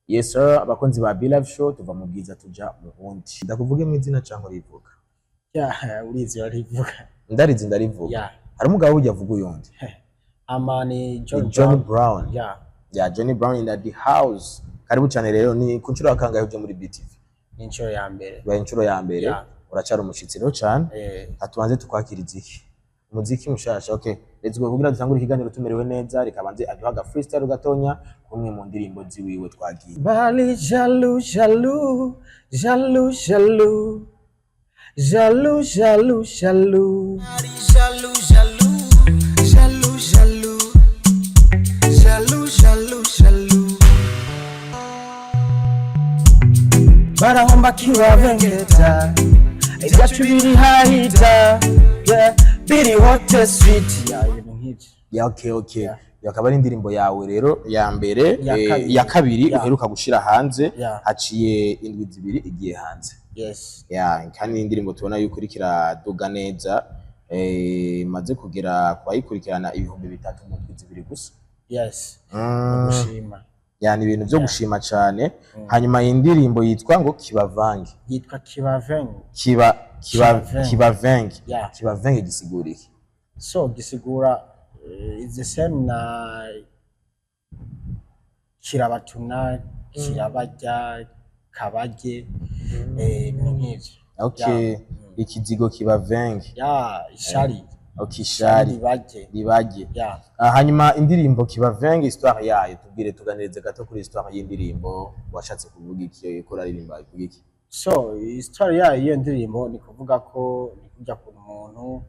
Yes sir, abakunzi ba Be Live Show, tuva mu bwiza tuja mu bundi. Ndakuvuge mu izina canke urivuga? Ya, urizi, urarivuga. Ndarizi, ndarivuga. Ya. Hari umugabo ujya avuga uyundi. Ama ni John. Ni John Brown. Ya. Ya, Johnny Brown in the house. Karibu cyane. Rero ni ku nshuro ya kangahe uje muri BTV? Ni inshuro ya mbere. Ibaye inshuro ya mbere. Ya. Uracara umushitsi rero cyane. Eh. Atubanze tukwakiriza iki umuziki mushasha. Okay, let's go. Kugira dutangure ikiganiro tumerewe neza, reka banze aduha aga freestyle gatonya kumwe mu ndirimbo ziwiwe. Twagiye. Bali jaloux, jaloux, jaloux, jaloux, jaloux, jaloux, jaloux. Jaloux, jaloux, jaloux, jaloux, jaloux, jaloux, jaloux. Barahomba kibabengeta, ibyacu biri hahita, yeah, biri hot sweet, ya, ibintu nk'ibyo. Ya, okay. Iyo akaba ari indirimbo yawe rero ya mbere? Ya kabiri. Ya kabiri. Ya. Uheruka gushira hanze. Ya. Haciye indwi 2 igiye hanze. Yes. Ya, kandi ni indirimbo tubona yuko iriko iraduga neza, imaze kugera ku bayikurikirana 3000 mu ndwi 2 gusa. Yes, gushima. Ya, ni ibintu byo gushima cyane. Hanyuma iyi ndirimbo yitwa ngo Kibavange? Yitwa Kibavenge. Kiba kiba Kibavenge. Kibavenge. Ya. Kibavenge gisigura iki? So gisigura is the same na kirabatuna, kirabarya, kabarye, ibintu nk'ivyo. Okay, ikizigo kibavenge. Ya, ishari. Okay, ishari. Ribarye. Ribarye. Ya. Ah, hanyuma indirimbo Kibavenge, histoire yayo tubwire, tuganirize gato kuri histoire y'indirimbo. Washatse kuvuga iki ko uraririmba, ivuga iki? So histoire yayo, iyo ndirimbo, ni kuvuga ko ni kurya kuntu umuntu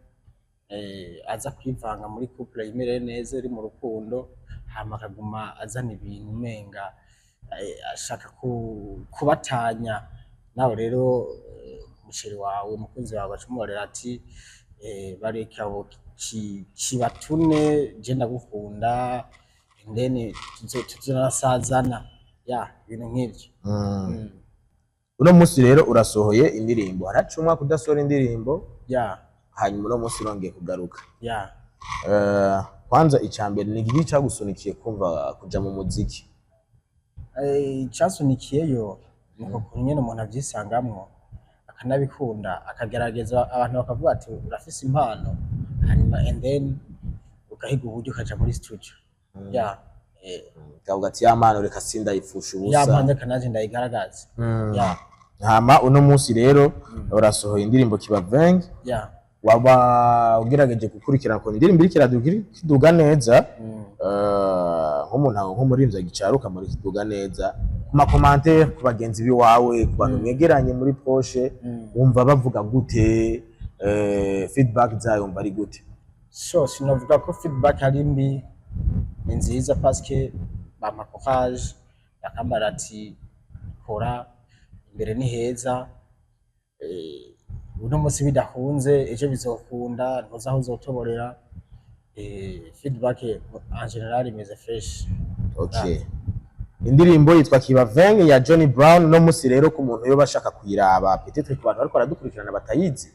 aza kwivanga muri couple yimereye neza, iri mu rukundo, hama akaguma azana ibintu umenga ashaka kubatanya. Nawe rero umuchéri wawe, umukunzi wawe, aca umubarira ati bareka abo kibatune, je ndagukunda and then tuzonasazana, ya, ibintu nk'ivyo. Uno munsi rero urasohoye indirimbo, haraca umwaka udasohora indirimbo. Ya. Hanyuma uno munsi urongeye kugaruka. Ya. Kwanza icambere, ni igiki cagusunikiye kumva kuja mu muziki? Icasunikiyeyo ni uko kuntu nyene umuntu avyisangamwo, akanabikunda, akagerageza, abantu bakavuga ati urafise impano, hanyuma and then ugahiga uburyo ukaja muri studio, ya. Ukavuga ati ya mpano reka sindayipfusha Ya ubusa. mpano reka nanje ndayigaragaze. Ya. Hama uno munsi rero urasohoye indirimbo Kibavenge. Ya. Waba ugerageje gukurikirana ukuntu indirimbo iriko iraduga neza? Nk'umuntu, nk'umuririmbyi agicaruka muri kiduga neza, ku ma commentaires, ku bagenzi biwawe, ku bantu mwegeranye muri proche, wumva bavuga gute? Feedback zayo wumva ari gute? So sinovuga ko feedback ari mbi, ni nziza, parce que bampa courage, bakambara ati kora, imbere ni heza, uno munsi bidahunze ejo bizokunda, ntuzi aho uzotoborera. Feedback en général imeze fresh. Okay, indirimbo yitwa Kibavenge ya Johnny Brown. No musi rero ku muntu yoba ashaka kuyiraba, peut-être ku bantu bariko baradukurikirana batayizi,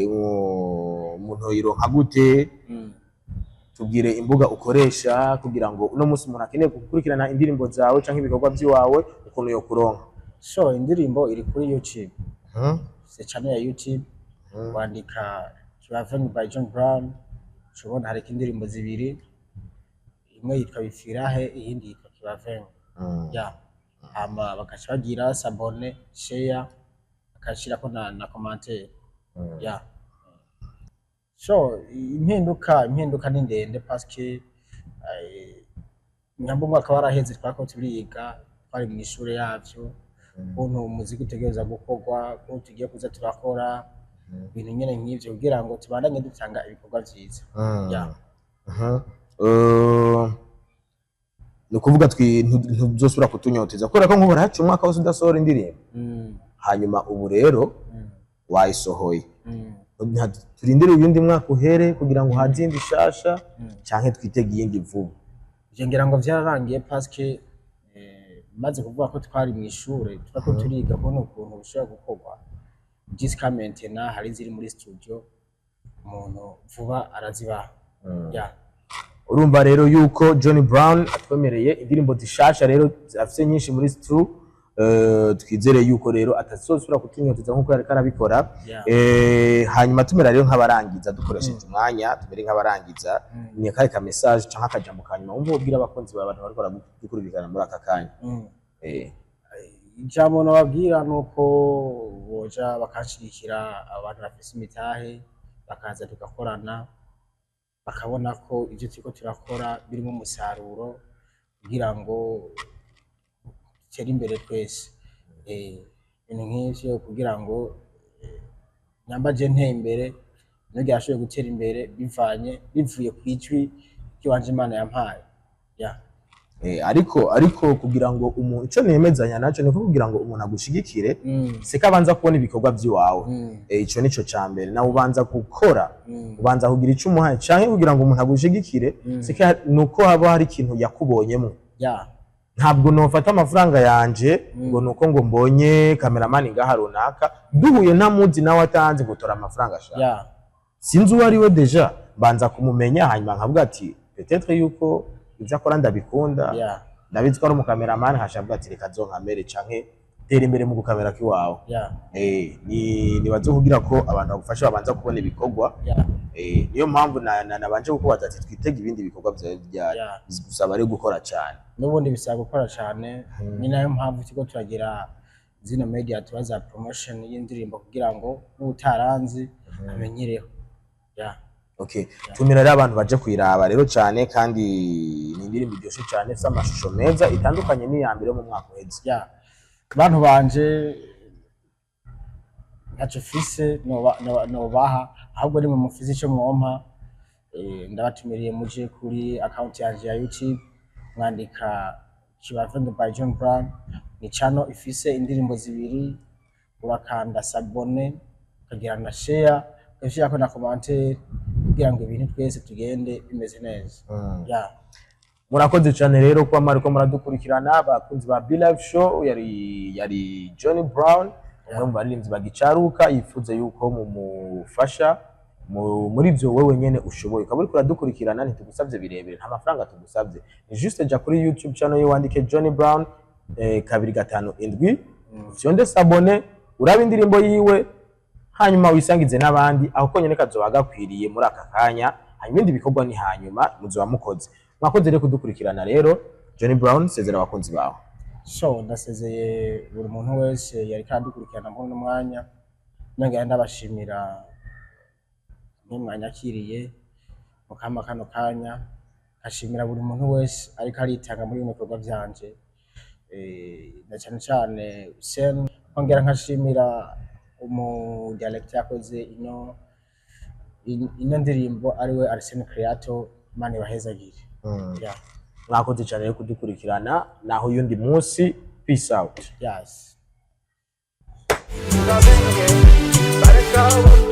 umuntu yironka gute? Tubwire imbuga ukoresha kugira ngo uno munsi umuntu akeneye gukurikirana indirimbo zawe canke ibikorwa by'iwawe, ukuntu yo kuronka. So indirimbo iri kuri YouTube. C'est channel ya YouTube, wandika Kibavenge by John Brown, ushobora hariko indirimbo zibiri, imwe yitwa Bifirahe, iyindi yitwa Kibavenge. Ya, hama bakaca bagira s'abonner, share, bakashirako na commentaire. Ya, so impinduka ni ndende, parce que nyamba umwaka waraheze twariko turiga, twari mw'ishure yavyo, ukuntu umuziki utegereza gukorwa, ukuntu tugiye kuza turakora ibintu nyene nk'ivyo kugira ngo tubandanye dutanga ibikorwa vyiza. Ya. Ni ukuvuga ntuzosubira kutunyoteza, kubera ko nk'ubu haraca umwaka wose udasohora indirimbo. Hanyuma ubu rero wayisohoye. Turindire uyundi mwaka uhere kugira ngo haze iyindi shasha, canke twitege iyindi vuba? Ivyo ngira ngo vyararangiye, parce que maze kuvuga ko twari mw'ishure, twariko turiga kubona ukuntu bishobora gukorwa. Jusqu'à maintenant hari iziri muri studio, umuntu vuba arazibaha. Ya. Urumva rero yuko Johnny Brown atwemereye indirimbo zishasha rero afise nyinshi muri stu. Twizere yuko rero atazosubira kutunyoteza nkuko yariko arabikora. Hanyuma tumera rero nk'abarangiza, dukoresheje umwanya, tumere nk'abarangiza. Ni akahe ka message canke akajambo kanyuma wumva wobwira abakunzi bawe, abantu bariko baragukurikirana muri aka kanya? Ijambo nababwira ni uko boja bakanshigikira, abantu bafise imitahe bakaza tugakorana, bakabona ko ivyo turiko turakora birimo umusaruro kugira ngo dutere imbere twese. Ibintu nk'ivyo kugira ngo nyamba je nteye imbere, n'urya ashoboye gutera imbere bivanye bivuye kw'ijwi ry'iwanje Imana yampaye, yeah. Ariko kugira ngo umuntu, ico nemezanya naco niko, kugira ngo umuntu agushigikire, siko abanza kubona ibikorwa vy'iwawe. Ico nico ca mbere, nawe ubanza gukora, ubanza kugira ico umuhaye, canke kugira ngo umuntu agushigikire, siko nuko haba hari ikintu yakubonyemwo. Ntabwo nofata amafaranga yanje ngo nuko ngo mbonye cameraman ngaha runaka duhuye, ntamuzi nawe atanzi, ngo tora amafaranga ashaka. Sinzi uwo ari we déjà, mbanza kumumenya, hanyuma nkavuga ati peut-être yuko ivyo akora ndabikunda, ndabizi ko ari umukameramani, nkashavuga ati reka zonkamere canke tera imbere mu gukamera k'iwawe. Ni nibaze kugira ko abantu bagufasha babanza kubona ibikorwa. Niyo mpamvu nabanje kukubaza ati twitege ibindi bikorwa vyawe ryari. Gusaba ari gukora cyane. N'ubundi bisaba gukora cyane, ni nayo mpamvu turiko turagira zino media tuba za promotion y'indirimbo kugira ngo n'utaranzi amenyereho, yeah. Okay, tumira rero abantu baje kuyiraba rero cyane, kandi ni indirimbo iryoshe cyane, ifite amashusho meza, itandukanye n'iya mbere yo mu mwaka uheze. Yeah, bantu banje, ntacyo fise nobaha, ahubwo nimwe mufise ico mwompa. Ndabatumiriye muje kuri account yanje ya YouTube, mwandika Kibavenge by John Brown, ni channel ifise indirimbo zibiri. Urakanda s'abonner, ukagira na share, ugashirako na commentaire kugira ngo ibintu twese tugende bimeze neza, yeah. Murakoze cyane rero kuba mwariko muradukurikirana, abakunzi ba Be Live Show. Yari Johnny Brown, umwe mu baririmbyi bagicaruka yifuza yuko mumufasha muri ibyo wewe nyene ushoboye. Ukaba uriko uradukurikirana, ntitugusavye birebire, nta mafaranga tugusavye, ni juste ja kuri YouTube channel ye, wandike Johnny Brown 257, ufyonde s'abonner, urabe indirimbo yiwe, hanyuma wisangize n'abandi. Aho konyene kazoba gakwiriye muri aka kanya, hanyuma ibindi bikorwa ni hanyuma muzoba mukoze. Mwakoze rero kudukurikirana. Rero Johnny Brown, sezera abakunzi bawe. So ndasezeye buri muntu wese yariko aradukurikirana muri uno mwanya, nongera ndabashimira nk'umwanyakiriye mukama kano kanya, nkashimira buri muntu wese ariko aritanga muri bino bikorwa vyanje, na cane cane Hussein, nkongera nkashimira umu director yakoze ino ndirimbo, ariwe Arsene Creator. Imana ibahezagire, yeah. Mwakoze cyane rero kudukurikirana, naho uyundi munsi. Peace out. Yes. Bareka.